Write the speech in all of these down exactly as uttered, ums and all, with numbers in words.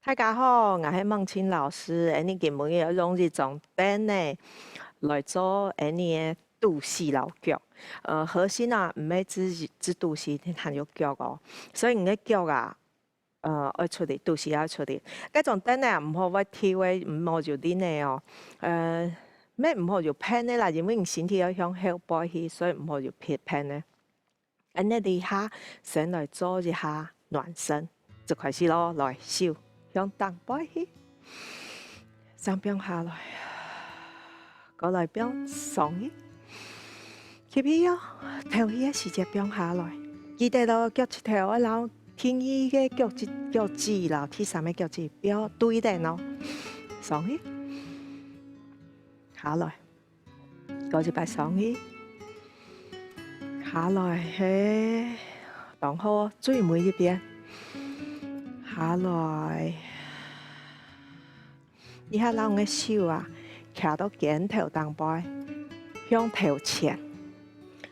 大家好，𠊎係孟青老師。𫣆俚今晡日愛用一張凳仔來做𫣆俚个肚屎摎腳。呃，核心啊，毋係只只肚屎，還有腳哦。所以你个腳啊，呃，愛出力，肚屎愛出力。該張凳仔啊，毋好會跳个，毋好有力个哦。呃，乜毋好有偏个啦，因為你身體愛向後背去，所以毋好有偏偏个。 恁呢這下先來做一下暖身，就開始咯。來，手向頂背去，正放下來，過來放上去，吸氣哦，敨氣个時節放下來。記得咯，腳趾頭愛摎第二个腳趾、腳趾摎第三个腳趾放對等哦。上去，下來。 過一擺上去，下來係，當好，最尾一遍，下來。這下摎你个手啊，擎到肩頭頂背，向頭前，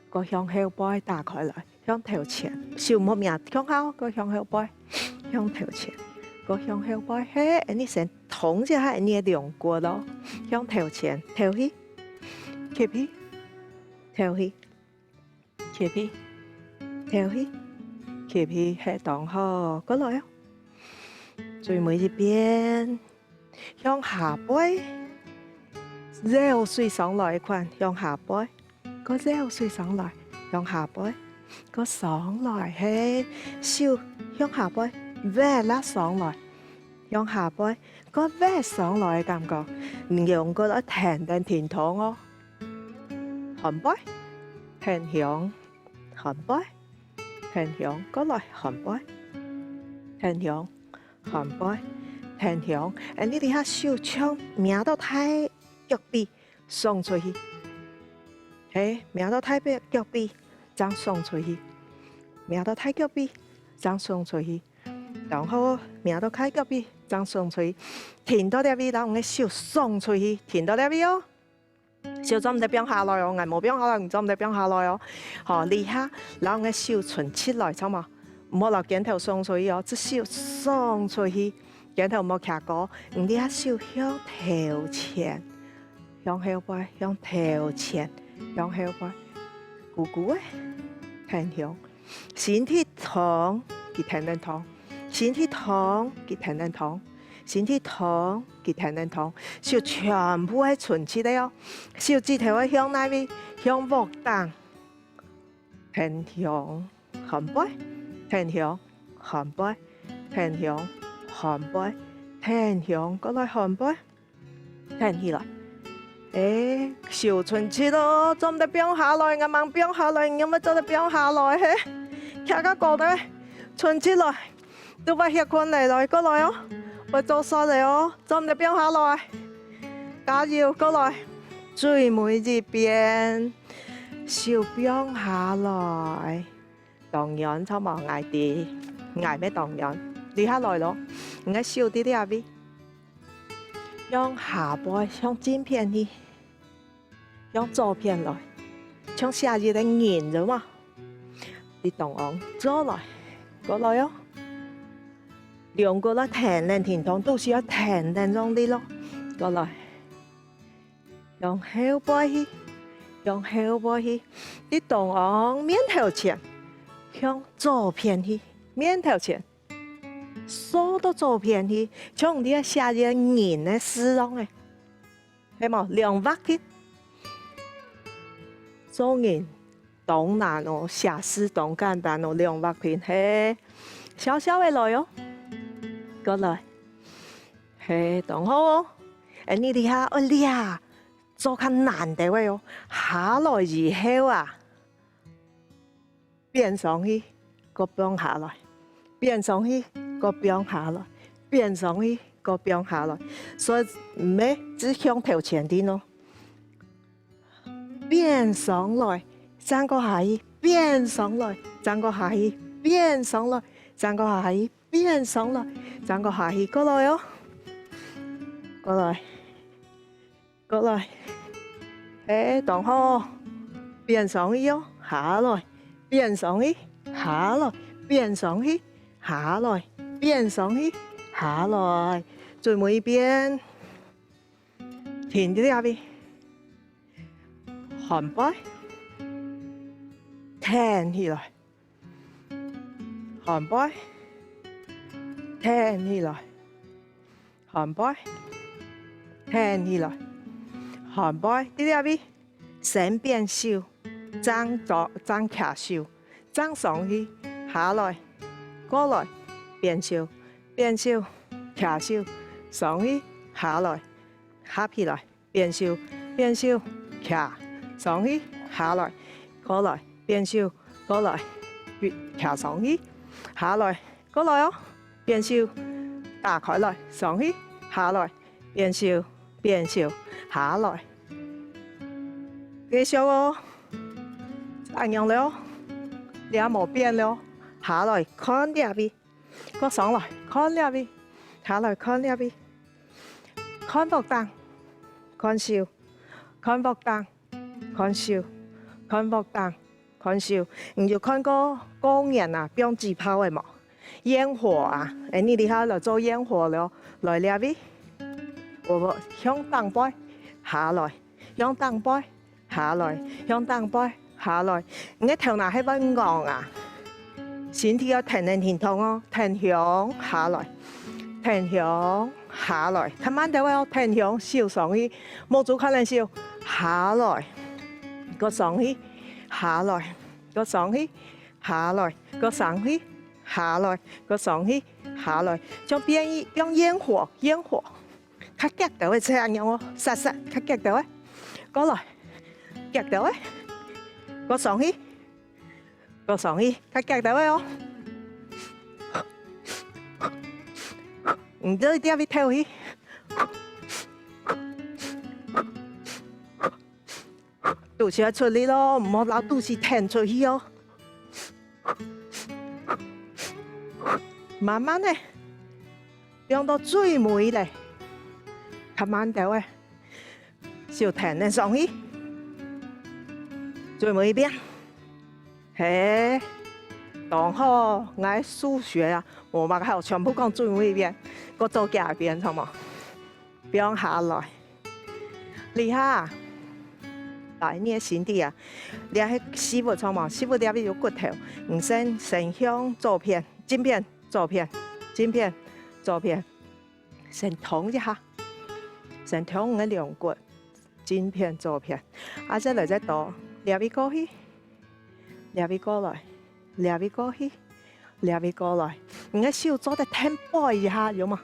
過向後背打開來，向頭前，手莫摸向下，過向後背，向頭前，過向後背，係，恁呢先動一下恁呢个龍骨咯，向頭前，敨氣。 吸氣，敨氣，吸氣，敨氣，吸氣，係當好，過來哦。最尾一遍，向下背，繞水上來款，向下背，過繞水上來，向下背，過上來，係，手向下背，滑落上來，向下背， 過滑上來个感覺，你用過來停停停動哦。換背，停向，換背，停向，過來，換背，停向，換背，停向。恁呢這下手像摸到大腳髀送出去，係，摸到大腳髀，正送出去，摸到大腳髀，正送出去。 然後摸到大腳髀，正送出去。停到這位，摎你个手送出去，停到這位哦。手做毋得放下來哦，𠊎無放下來，你做毋得放下來哦。好，這下摎你个手伸直來，著無？毋好摎肩頭送出去哦，隻手送出去，肩頭莫擎高，你這下手向頭前，向後背，向頭前，向後背，跍跍仔，停向。 身體動，佢跈等動；身體動，佢跈等動；身體動，佢跈等動。手全部係伸直个哦。手指頭愛向哪位？向屋頂。停向，換背，停向，換背，停向，換背，停向，過來換背。 跈起來。欸，手伸直哦，做毋得放下來，𠊎吂放下來，你仰會做得放下來嘿？擎較高兜，伸直來，肚背歇睏咧，來，過來哦，會做煞个哦，做毋得放下來。加油，過來。最尾一遍，手放下來。 當然，著無？𠊎知，𠊎乜當然。這下來咯，你个手在這位，向下背，向正片去，向左片來，像寫一個人，著無？你當然做來，過來哦。兩個來跈等停動，肚屎愛跈等用力咯，過來。 向後背去，向後背去，你當往面頭前，向左片去，面頭前，掃到左片去，像你个寫一個人个字樣仔，係無？兩劃去。做人當難哦，寫字當簡單哦，兩劃去，係，笑笑仔來哦，過來。 係，當好哦。恁呢這下愛掠，做較難兜仔哦。下來以後啊，變上去，過放下來，變上去，過放下來，變上去，過放下來。所以毋係只向頭前定哦。 變上來，正過下去，變上來，正過下去，變上來，正過下去，變上來，正過下去，過來哦。過來，過來。係，當好。變上去哦，下來，變上去，下來，變上去，下來，變上去，下來，最尾一遍，停在這位，寒背，挺起來，寒背，挺起來，寒背，挺起來，寒背，在這位。 先變手，正左，正擎手，正上去，下來，過來，變手，變手，擎手，上去，下來，合起來，變手，變手，擎，上去，下來，過來，變手，過來，擎上去，下來，過來哦，變手，打開來，上去，下來，變手，變手，下來。 繼續哦，恁樣了，這無變了，下來看這位，過上來看這位，下來看這位，看屋頂，看手，看屋頂，看手，看屋頂，看手。你有看過過年啊，放紙炮个無？ 煙火啊，恁樣這下來做煙火了，來這位，𠊎，𠊎向頂背下來，向頂背下來，向頂背下來。你个頭那係會仰啊？身體愛挺等挺動哦，挺胸下來，挺胸下來，較慢兜仔哦，挺胸手上去，目珠看等手下來，過上去下來，過上去下來，過上去 下來，過上去，下來，像變一，像煙火，煙火。較遽兜仔，像恁樣哦，煞煞，較遽兜仔，過來，遽兜仔，過上去，過上去，較遽兜仔哦。毋對，這位透氣。 肚屎愛出力咯，毋好摎肚屎挺出去哦。慢慢仔，放到最尾咧，較慢兜仔，手挺等上去。最尾一遍，嘿，當好，𠊎數學啊，無麼个好，全部講最尾一遍，過做幾下遍，好無？ 放下來。這下，來，你个身體啊，這係屎朏著無？屎朏這位有骨頭，你先，先向左片，正片，左片，正片，左片，先動一下，先動你个龍骨，正片，左片，啊，再來再倒，這位過去，這位過來，這位過去，這位過來，你个手做得挺背一下，有無？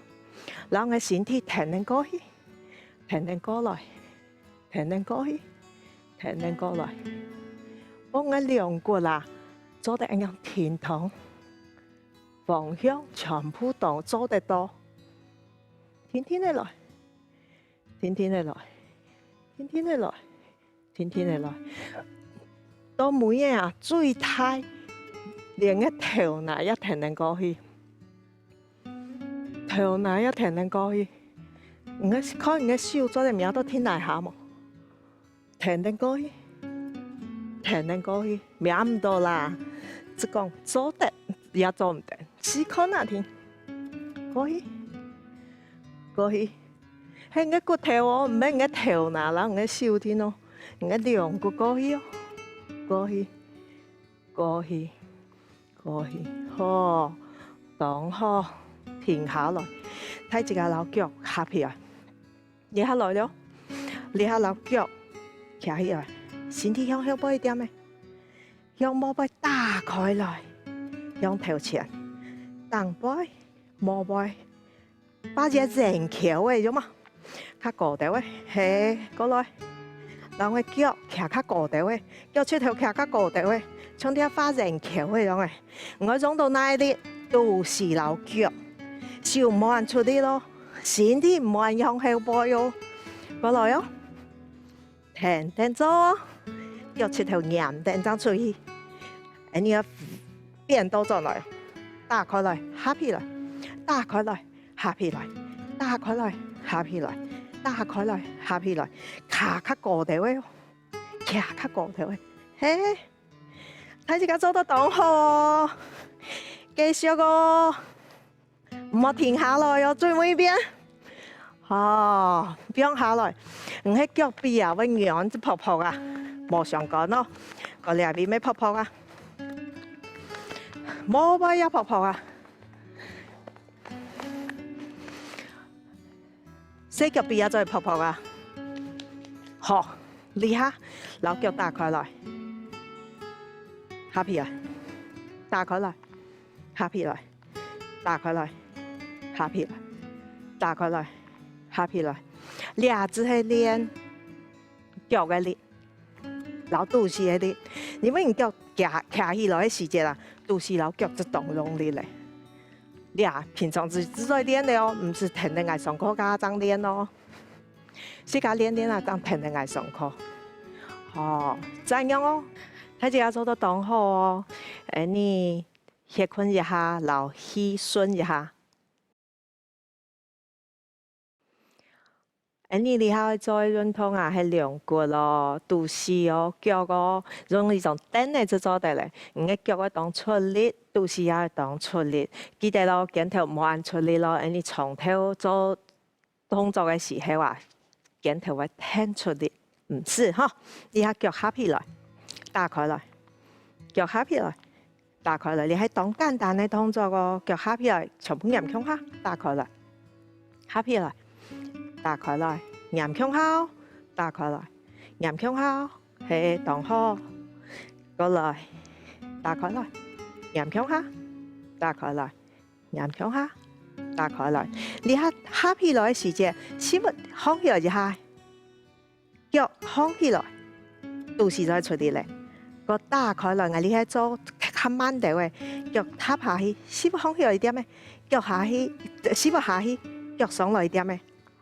摎你个身體挺等過去。 挺等過來，挺等過去，挺等過來。分你个龍骨啊，做得恁樣挺動，方向全部都做得到。挺挺仔來，挺挺仔來，挺挺仔來，挺挺仔來。到尾仔啊，最大，連个頭那也挺等過去。 頭那也挺等過去。你个，看你个手做得摸到地泥下無？挺等過去，挺等過去，摸毋到啦。只講做得也做毋得，試看啊定。過去，過去，係你个骨頭哦，毋係你个頭那摎你个手定哦，你个龍骨過去哦，過去。 過去，過去，好，當好，停下來，大自家摎腳合起來，這下來了，這下摎腳擎起來，身體向後背一點仔，向外背打開來，向頭前，頂背、外背， 畫一个圓球仔，有無？較高兜仔，係，過來。摎你个腳擎較高兜仔，腳膝頭擎較高兜仔，像這畫圓球仔樣仔。你愛用到哪力，肚屎摎腳，手毋好恁出力咯，身體毋好恁向後背哦。過來哦。 挺等做，腳膝頭黏等正出去。恁樣變倒轉來，打開來，合起來，打開來，合起來，打開來，合起來，打開來，合起來，擎較高兜仔哦，擎較高兜仔，嘿，大自家做到當好哦，繼續哦。毋好停下來哦，最尾一遍。哦，放下來。毋係腳髀啊，會軟就泡泡啊，無相干哦。過這位乜泡泡啊，無，無也泡泡啊。 細腳髀啊，做泡泡啊。好，這下，摎腳打開來，合起來，打開來，合起來，打開來，合起來，打開來，合起來。這就係練腳个力，摎肚屎个力。因為你腳徛，徛起來个時節啊，肚屎摎腳就當用力咧。 這平常時自在練个哦，毋使跈等𠊎上課該正練哦。自家練練啊，正跈等𠊎上課。哦，恁樣哦，大家做得當好哦。恁呢歇睏一下，摎氣順一下。 恁呢這下做个運動啊，係龍骨哦、肚屎哦、腳哦，用一種凳仔就做得咧。你个腳愛當出力，肚屎也愛當出力。記得咯，肩頭毋好恁出力咯，恁呢長透做動作个時候啊，肩頭會㧯出力。毋使吼，這下腳合起來，打開來，腳合起來。 打開來，這係當簡單个動作哦。腳合起來，全部黏共下，打開來，合起來，打開來，黏共下哦，打開來，黏共下哦，係，當好。過來，打開來，黏共下，打開來，黏共下，打開來。這下合起來个時節，屎朏䟘起來一下。 腳䟘起來，肚屎就出力咧。過打開來，𠊎這下做較慢兜仔，腳踏下去，屎朏䟘起來一點仔，腳下去，屎朏下去，腳上來一點仔，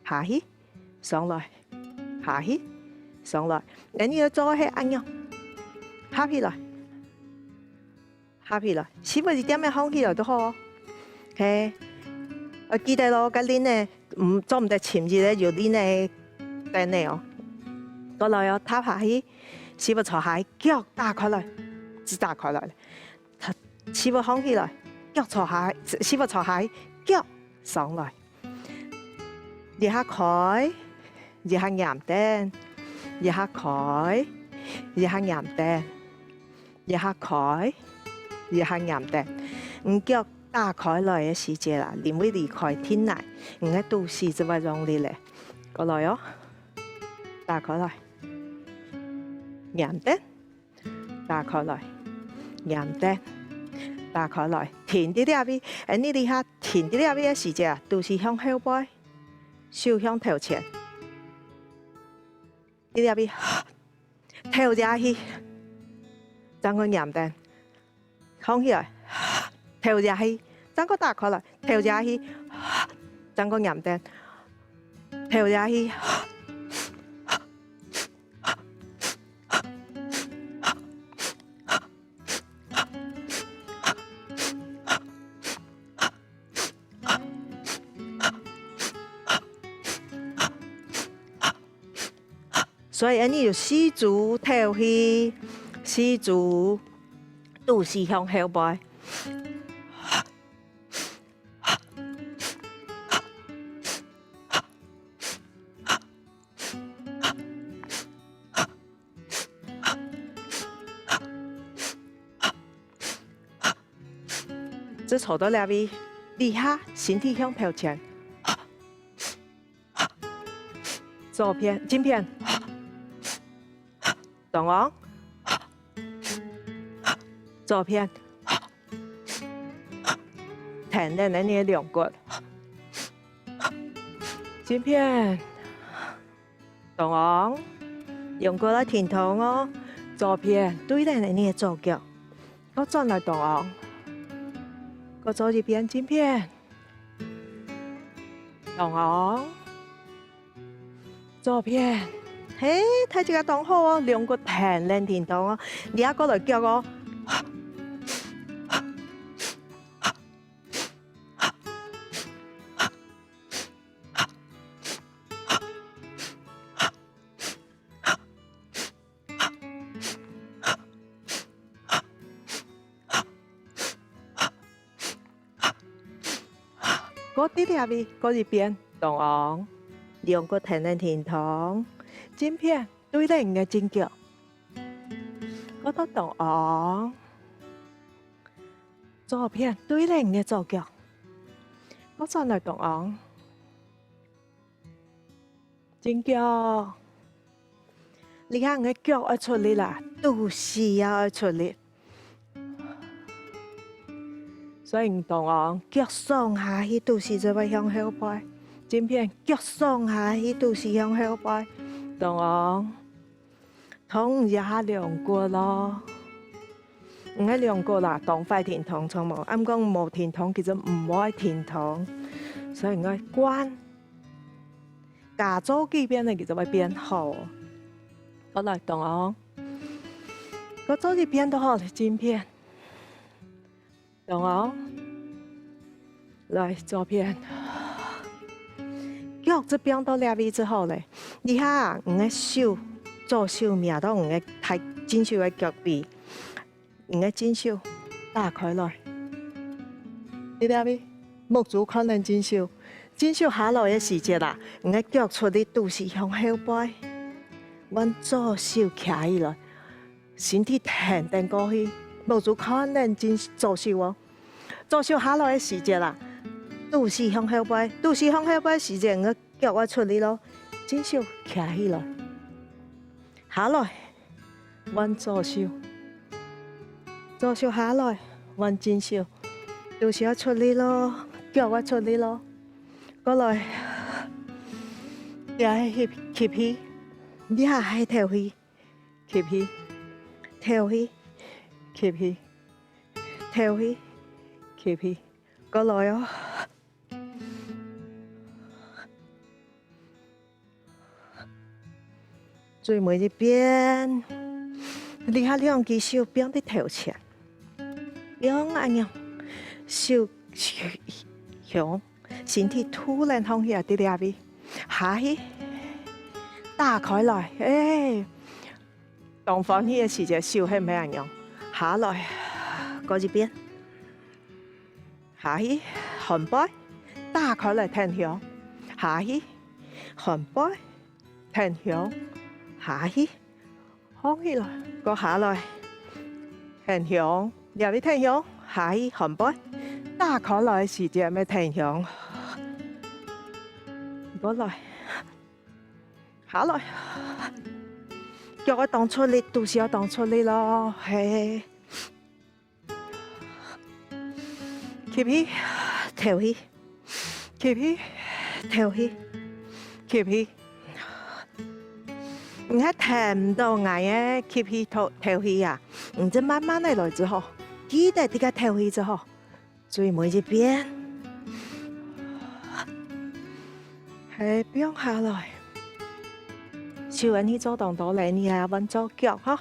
下去，上來，下去，上來。恁呢愛做个係恁樣，合起來。 合起來，屎朏一點仔䟘起來就好哦。係，愛記得咯，該輪仔，嗯，做毋得深入个，有輪仔等个哦。過來哦，踏下去，屎朏坐下去，腳打開來，就打開來。屎朏䟘起來，腳坐下去，屎朏坐下去，腳上來。 一下開，一下黏等，一下開，一下黏等，一下開，一下黏等。你腳打開來个時節啊，因為離開凳仔，你个肚屎就會用力咧。過來哦，打開來，黏等。 打開來，黏等，打開來，停在這位。恁呢這下停在這位个時節啊，肚屎向後背，手向頭前。在這位，敨一下氣，正過黏等，䟘起來，敨一下氣，正過打開來，敨一下氣，正過黏等，敨一下氣。 所以恁呢有四組敨氣，四組肚屎向後背。 就坐到這位，這下身體向頭前。左片，正片。中央。左片。 跈等恁呢个龍骨。正片，中央，龍骨愛停動哦。左片，對等恁呢个左腳，過轉來中央，過做一遍正片，中央。 左片。嘿，大自家當好哦，龍骨跈等停動哦。這下過來腳哦。過在這位，過一遍，中央，兩腳跈等停動，正片對等你个正腳，過到中央，左片對等你个左腳，過轉來中央。 正腳。這下你个腳愛出力啦，肚屎也愛出力。所以你當哦，腳㧐下去，肚屎就會向後背。正片，腳㧐下去，肚屎向後背。當哦，動一下龍骨咯。 你个龍骨啦，當壞停動，著無？毋過無停動，其實毋會停動，所以你愛慣。加做幾遍呢，佢就會變好。過來，動哦。過做一遍就好了，正片。動哦。來，左片。腳就放到這位就好了。這下，你个手，左手摸到你个大正手个腳髀。 你个正手打開來。在這位，目珠看等正手，正手下來个時節啊，你个腳出力，肚屎向後背，換左手擎起來，身體挺等過去，目珠看等正左手哦。左手下來个時節啊，肚屎向後背，肚屎向後背个時節，你个腳愛出力咯，正手擎起來。下來， 換左手。左手下來，換正手。肚屎愛出力咯，腳愛出力咯。過來，這係吸，吸氣，這係敨氣，吸氣，敨氣，吸氣，敨氣，吸氣。過來哦。 最尾一遍，這下兩隻手放在頭前，放恁樣，手向身體突然放下在這位，下去，打開來，欸，當歡喜个時節，手係毋係恁樣，下來，過一遍。 下去，寒背，打開來挺胸。下去，寒背，挺胸。下去，䟘起來，過下來，挺胸。這位挺胸，下去，寒背，打開來時節乜挺胸。過來，下來，腳愛當出力，肚屎愛當出力咯，係。 吸氣，敨氣，吸氣，敨氣，吸氣。你還聽毋到𠊎个吸氣敨，敨氣啊？你就慢慢仔來就好，記得這個敨氣就好。最尾一遍。 係，放下來。手恁樣做當多咧，你還愛換做腳吼。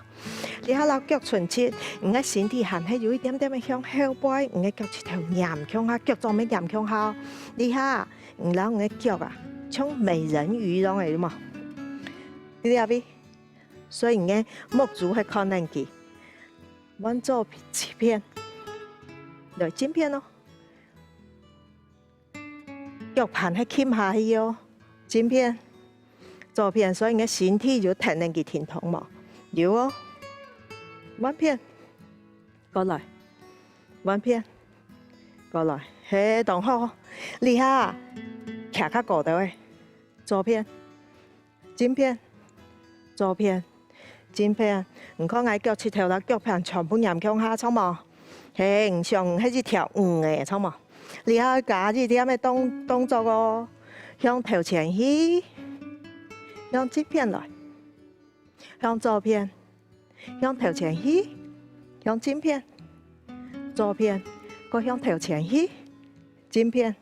這下摎腳伸直，你个身體還係有一點點个向後背，你个腳趾頭黏共下，腳掌乜黏共下。這下，你摎你个腳啊，像美人魚樣个，有無？在這位，所以你个目珠係看等佢。換做正片，來，正片哦。 腳盤係撳下去哦。正片、左片，所以你个身體有跈等佢停動無？有哦。換片，過來。換片，過來。係，當好。這下，擎較高兜仔。左片， 正片、左片、正片。你看𠊎腳趾頭摎腳盤全部黏共下，著無？係，你想係一條魚仔，著無？這下加一點个動，動作哦，向頭前去，向正片來，向左片，向頭前去，向正片，左片，過向頭前去，正片。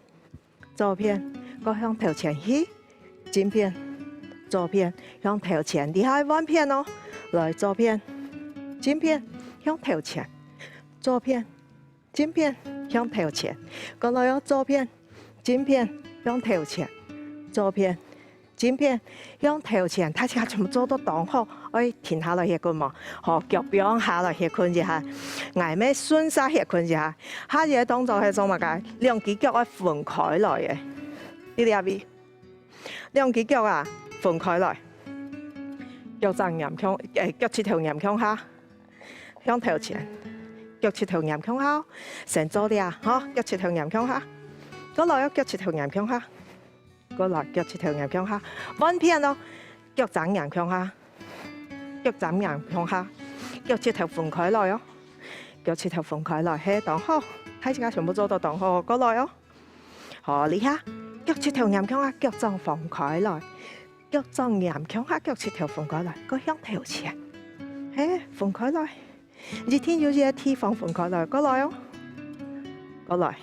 左片，過向頭前去，正片，左片，向頭前，這下換片哦。來，左片，正片，向頭前，左片，正片，向頭前，過來哦，左片，正片，向頭前，左片，正片，向頭前，大家全部做到當好，愛停下來歇睏無？好，腳放下來歇睏一下，𠊎乜順續歇睏一下。下一個動作係做麼个？兩支腳愛分開來个，在這位。兩支腳啊，分開來，腳掌黏共，誒，腳膝頭黏共下。 向頭前，腳膝頭黏共下，先做這，吼，腳膝頭黏共下，過來哦，腳膝頭黏共下，過來，腳膝頭黏共下，換片哦，腳踭黏共下，腳踭黏共下，腳膝頭分開來哦，腳膝頭分開來，係，當好，大家全部做到當好，過來哦。好，這下，腳膝頭黏共下，腳掌分開來，腳掌黏共下，腳膝頭分開來，過向頭前，係，分開來。 一定有一個地方分開來，過來哦，過來。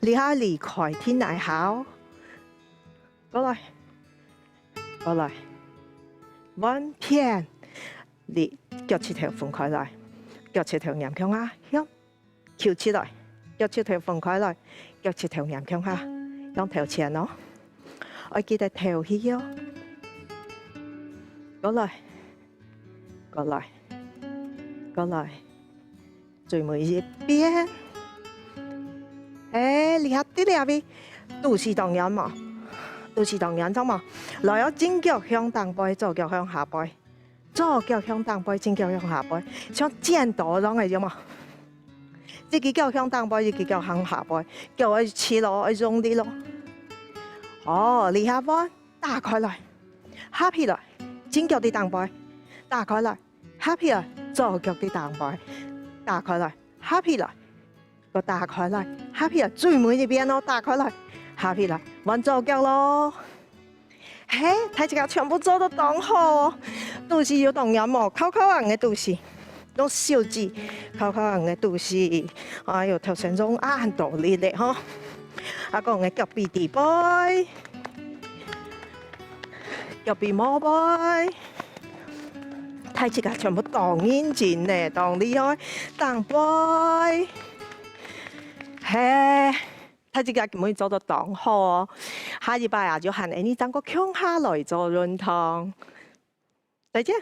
這下離開定來下哦，過來，過來。換片，你腳膝頭分開來，腳膝頭黏共下，向跍直來，腳膝頭分開來，腳膝頭黏共下，向頭前哦。愛記得敨氣哦。過來，過來，過來。 最尾一遍。係，這下在這位，肚屎當軟無？肚屎當軟著無？來哦，正腳向頂背，左腳向下背。左腳向頂背，正腳向下背，像剪刀樣个，有無？一支腳向頂背，一支腳向下背，腳愛直囉，愛用力囉。哦，這下換，打開來，合起來，正腳在頂背，打開來， 合起來，左腳在頂背，打開來，合起來，過打開來，合起來，最尾一遍哦，打開來，合起來，換左腳囉。係，大自家全部做到當好哦，肚屎有當軟無？敲敲恁个肚屎，用手指敲敲恁个肚屎。哎喲，頭先用恁多力咧吼。啊，講个腳髀底背。 腳髀末背，大自家全部當認真呢，當厲害，頂背。係，大自家今晡日做到當好哦。下一擺啊，就喊𠊎等過共下來做運動。再見。